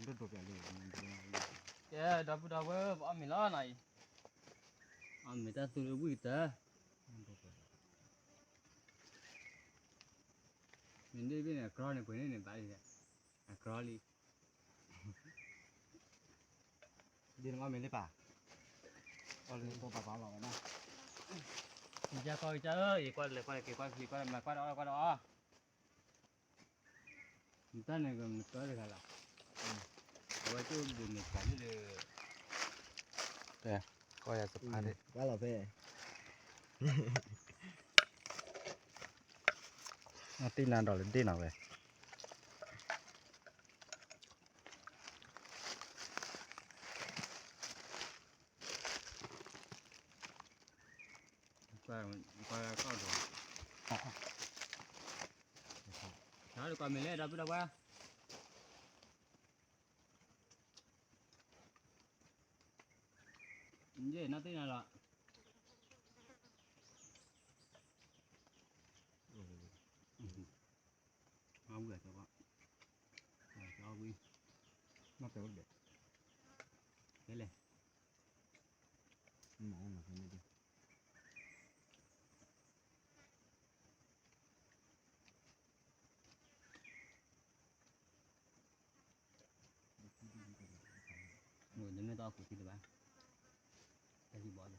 ကဲ ဒီပုၢ်ဒီဝဲၢ် ပအီၣ်မ့ၤလီၤနီၤအံၤ, အီၣ်မ့ၤတၢ်သူလၢဝံၣ်ကတၢၢ်, မ့ၢ်ဒ်ဘ့ၣ်န့ၣ် အကြီန့ၣ် ပှ့ၤန့ၢ်န့ၣ်ဘၣ်လံ, အကြီလံ, ဒ်နအီၣ်မ့ၤလံပၢ်, အီၣ်လံနကိပာ်ပာ်လီၤဝဲဒၣ်, ကၢ်ကၢ်ဧၢ ယကွၢ်လဲၤကွၢ်က့ၤကွၢ်က့ၤကွၢ်မၤကွၢ်ဒီးအီၣ်ကွၢ်ဒီးအီၣ် နတၢ်န့ၣ်ကမတၢတဂၤလီၤ, အဝဲကၠိဘုးမ့ၢ်ပှၤလံဒီး, ကီၢ်ယၤစဖါဒ့ၣ်, ဘၣ်လီၤဖဲ, နတံၢ်နါဒီးလၢဒ့ၣ်နီၤဝဲ ကွၢ်ကီၢ်ဒီး, နကွၢ်မ့ၢ်လဲၣ် ဒီပုၢ်ဒီဝဲၢ်, ယဲၢ်နတံၢ်နါလီၤ, အဝံၣ်အသီ, အဝံၣ်, နတဲဝဲဒၣ်, ဖဲလဲၣ်, မၤနၤဖဲန့ၣ်ဒၣ် နမ့ၢ်တၢ်အီၣ်ကူးထံတဘၣ်, တၢ်ဟံၣ်ဘီလီၤ, မ့ၢ်တၢ်အီၣ်ကူးထံ, သ့ဂ့ၤမးနီၤ.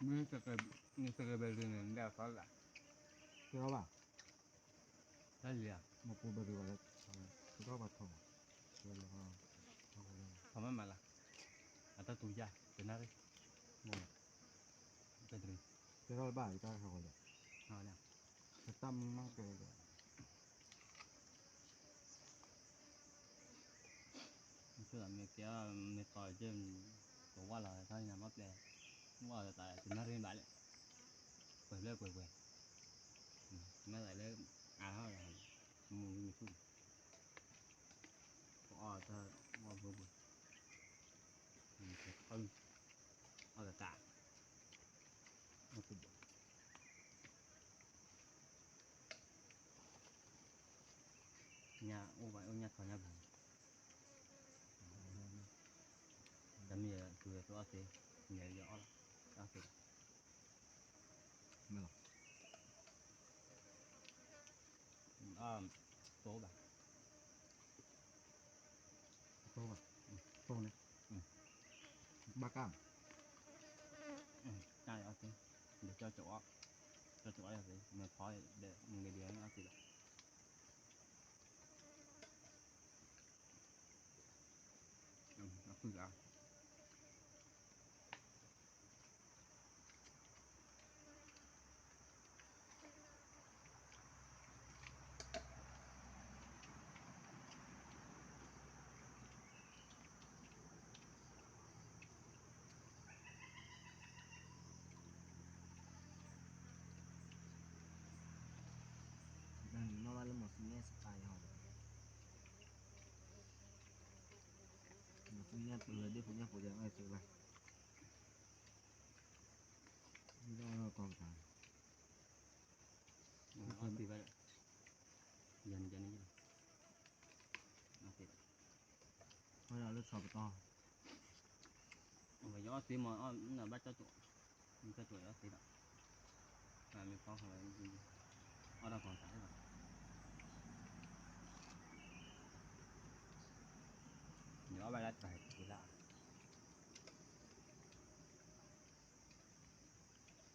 မ့ၢ်နစကဲဘဲၤဒ်န့ၣ် နလဲၤအသီလၢ်, ကဲထီၣ်ဘၣ်, တၢ်လံၤဧါ, မ့ၢ်ပူၤဘဲၤဒ်ဝဲလဲၣ်, ကဲထီၣ်ဘၣ်ထီၣ်ဘၣ်, ထီၣ်မးမးလၢ်, အတၢ်တူၤယါ, တနၣ်ရံၣ်, ကဲထီၣ်ဘၣ် ယတၢ်ဟးဂီၤဒီး, တၢ်မုၢ်မးကဲဒီး မ့ၢ်ကဲ မ့ၢ်ကီးက့ၤ ပဝၢ်လီၤတၢ်ညါမ့ၢ်ပျဲ, ဝၢ်လီၤသးတနၣ်ရံၣ်ဘၣ်လဲၣ်, ပှဲၤဖျၢၣ်ပှဲၤပှဲၤ, မ့ၢ်သးလၢ အါထီၣ်ဒီး မူမံဆူၣ်, ပအီၣ်တၢ်အီၣ်ဘိဘိ, အီၣ်ကကး, အီၣ်ကဘီ ညၣ်အိၣ်ဘၣ်အိၣ်ညၣ်ထီညၣ်ပူၤ, တမ့ၢ်သူဝဲသူအီၣ်သ့, ညၣ်ယအီၣ်လီၤ, အီၣ်သ့လီၤ, မ့ၢ်လီၤ, တိၢ်ဘၣ် တိၢ်ဘၣ်, တိၢ်န့ၣ်, ဘၣ်ကၢ်, တၢ်အီၣ်သ့, ဒီးကၠီကၠီအီၣ်, ကၠီကၠီအီၣ်သ့, မ့ၢ်ဖီဒီး မ့ၢ်ဂ့ၤဒီးအီၣ်သ့လီၤ, အဖုၣ်ဂၤ နီၢ်ဘၣ်လၢမီၤစူညါစပၢ်ယဟီၣ်, မီၤစူညါပလၢဒ့ၣ်ဖိညၣ်ဖိယၤအၢစၢၤဘၣ်, ဒီးကီၢ်ကတၢၢ်, အီၣ်သ့ဘၣ်ဒီး, ယၤန့ၣ်ယၤန့ၣ်ယၤ, အီၣ်သ့ဘၣ် အီၣ်ဒီးလၢဆီပတီၢ်, အဝဲယအီၣ်သ့မး အီၣ်နဘၣ်ကၠီကၠီ, ကၠီကၠီယအီၣ်သ့ဒီး, မ့ၢ်ဖီဃီလီၤ, အီၣ်ဒီးကီၢ်ကးလီၤ, ယအီၣ်ဘၣ်လၢတၢ်ဟဲက့ၤလၢ်,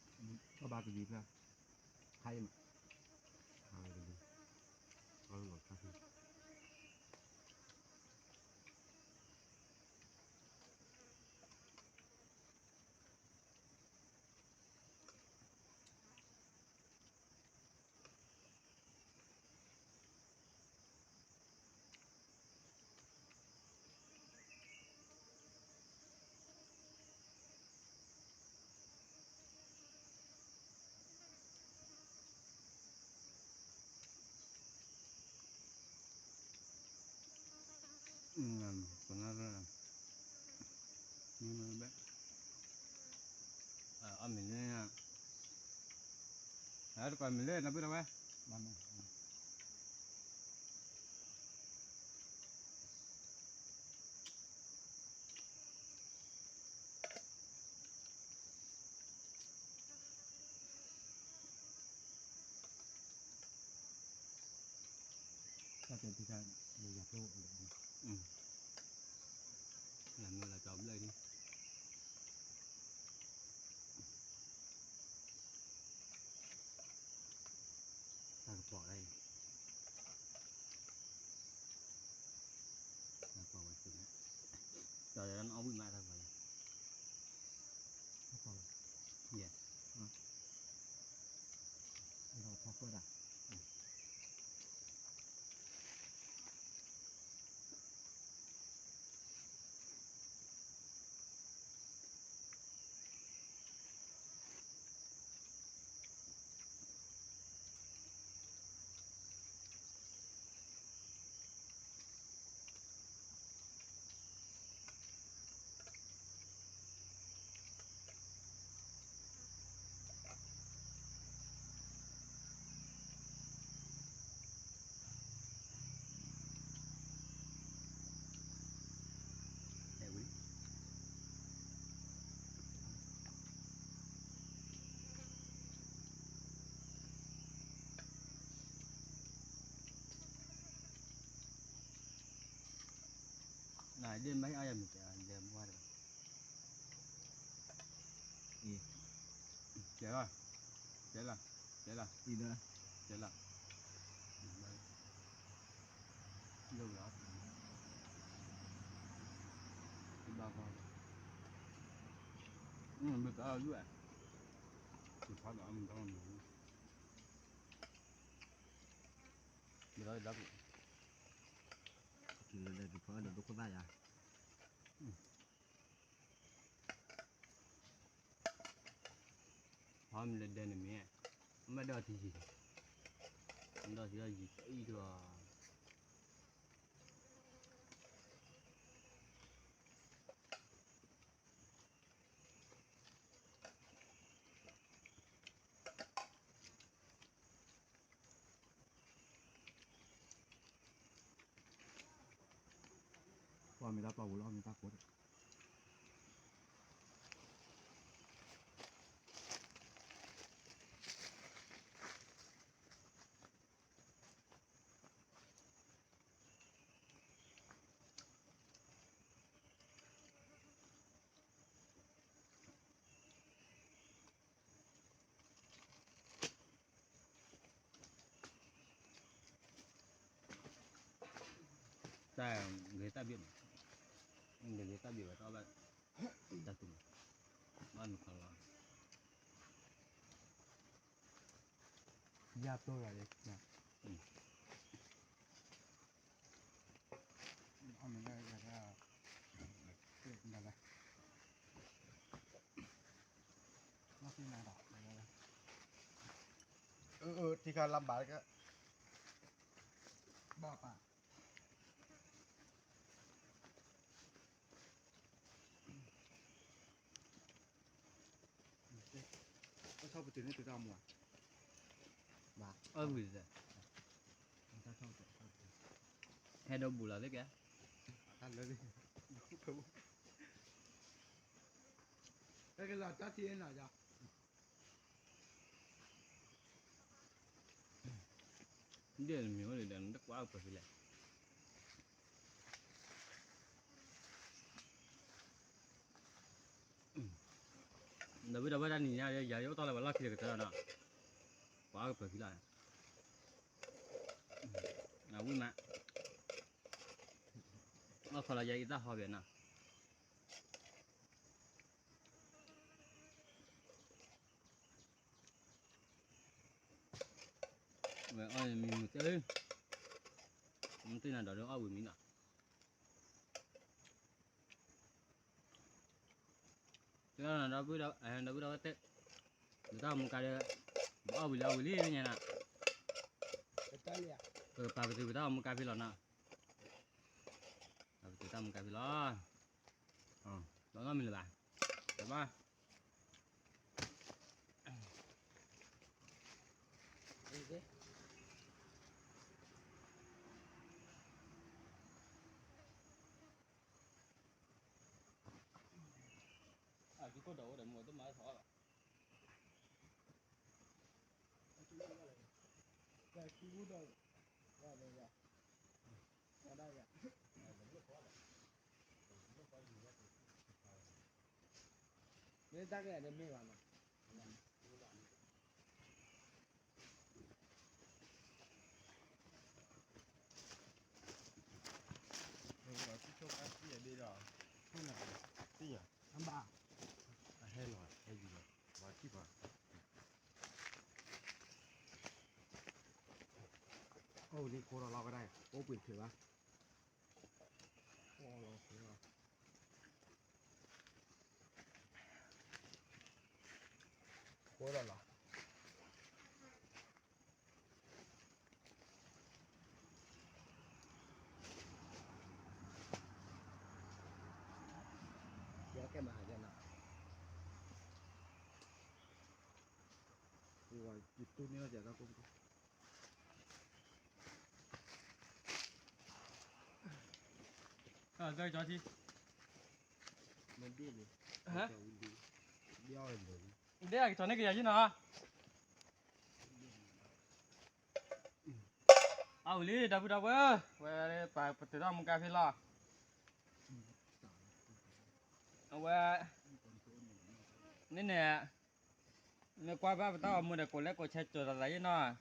အီၣ်ဘၣ်ကဒံဖျၢၣ်, ခါအံၤမး, ခါကဒံ, အီၣ်လီၤခါဆူ တကီၢ်မ့ၢ်လၢနဘုတဝဲ လၢမ့ၢ်လၢကီဘျၢၣ်ဒ် တၢ်ကပီၤလၢ တၢ်ကပီၤဝဲသ့ၣ်န့ၣ် ကီၤလၢနအီၣ်ဘှံးမးတၢ်ကပီၤလၢ တၢ်ကပီၤလၢ ယဲ ဒီးဖီခိၣ်ဒၣ် နဒ့မ့ၢ်အါယၤမ့ၢ်တဲဒ့မွါဒီး ကဲလီၤ ကဲလီၤ ကဲလီၤ ကဲလီၤ လၢလီၤ ဘၣ်ဘၣ် မ့ၢ်တၢ်ယုၢ် ကဖးဒီးအမ့ၢ်တၢ်မ့ၢ် မ့ၢ်တၢ်ဒၣ်ပူၤ ကဖးဒီးဒိခိၣ်သၣ်ယါ ဟီမ့ၢ်လၢဒဲန့ၣ်မ့ၢ် အမ့ၢ်ဒီးထံယံၤ ဒီးထံယံၤအံၤဒီး ပှၤမ့ၢ်တၢ်ပာ်ဝဲလီၤ မ့ၢ်တၢ်ကိးဒီး တၢ်ဂ့ၤတၢ်ဘျုးမး, ဂ့ၤဂ့ၤတၢ်ဘျုးဝဲတၢ်ဘၣ်, တၢ်တူၢ်မး, ဘၣ်မုၢ်ခီလီၤ, ယၢ်ပျိယွၤလံ, အမ့ၢ်လၢယၤဒၣ်, လၢ, လၢ, အၢ အၢ ထံခါလါဘၣ်က, ဘၣ်ပၢ် တၢ်ဆီၣ်ပတုာ်န့ၣ်တုၤတၢ်မူဧါ, ဘၣ်, အၢ ဝံၤ, ဟဲဒီးဘူးလီၤသ့ၣ်ကဲ, တၢ်လၢ, ကဲကလီၤတၢ်ထံၣ်နီၤယါ, ဒ်မ့ၢ်ဝဲဒီး နတကွၢ်ကပၢၤဖဲလဲၣ်. ဒီပုၢ်ဒီဝဲၢ်တနံၤညါ ယၤယအိၣ်တီၢ်လၢပှၤလီၢ်ခံတကတၢၢ်နီၤ, ပှၤအီၣ်ကပၢၤဖံလီၤ, အဝံၣ်မး, အီၣ်ခီလီၤယၤအံၤတၢ်ဟီဘၣ်နီၤ. ဝဲအီၣ်မံၤမုာ်သ့, မ့ၢ်တ့ၢ်နၤဒီးဒုးအီၣ်ဝံၤမံၤနီၤ, တဒီပုၢ်ဒီဝဲၢ်တဲ, ပတၢ်မူကါဒီး, ပအီၣ်ဝံၤလၢအဝံၤလံညါနီၤ, ပကပာ်ပတုာ်ပတၢ်မူကါဖဲလီၤနီၤ, ပာ်ပတုာ်တၢ်မူကါဖဲလီၤ, ဒီးနီတမံၤလၢၤဘၣ်, တဘၣ် အ ယခိၣ်ဒီးအိၣ်ဒီးမ့ၢ်တမၤထီၣ်လီၤ. မ့ၢ်တၢ်ကလဲၣ်န့ၣ်မ့ၢ်ဘၣ်နီၤ. အိၣ်လံဃိထီၣ်လီၤဝဲဒၣ် အိၣ်ပှ့ၤထုးဘၣ် အိၣ်လီၤ ဃိထီၣ်လီၤ ယကဲမၤဟးယဲနီၤ ယတူၢ်န့ၢ်လီၤယၤတၢ်ကိၢ်ပူၤ မ့ၢ်ဒ်န့ၣ် ဒ်အကထီၣ်န့ၢ်ကယၤယနီၤ အဝံၤလံ ဒီပုၢ်ဒီဝဲၢ် ဝဲပတုၤထီၣ်မူကါဖဲလီၤ အဝဲ န့ၣ်န့ၣ် မ့ၢ်ကွၢ်ဘၣ်ပတၢ်ဂီၤမူဒီး ကိးလဲၣ်ကိးဆဲးစၢၤလိာ်သးယ့ၣ်နီၤ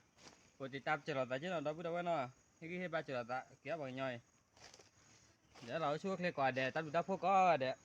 ကိးတံာ်တာ်ပစၢၤလိာ်သးယ့ၣ်နီၤ ဒီပုၢ်ဒီဝဲၢ်နီၤ ဟ့ၣ်ဂံၢ်ဟ့ၣ်ဘါစၢၤလိာ်သး က့ၤအီၣ်ပှၤကညီအံၤ ဒီးလီၤအိၣ်ဆူၣ်အိၣ်ချ့ကိးဂၤဒဲး တၢ်ဘျုးတၢ်ဖှိၣ်ကိးဂၤဒဲး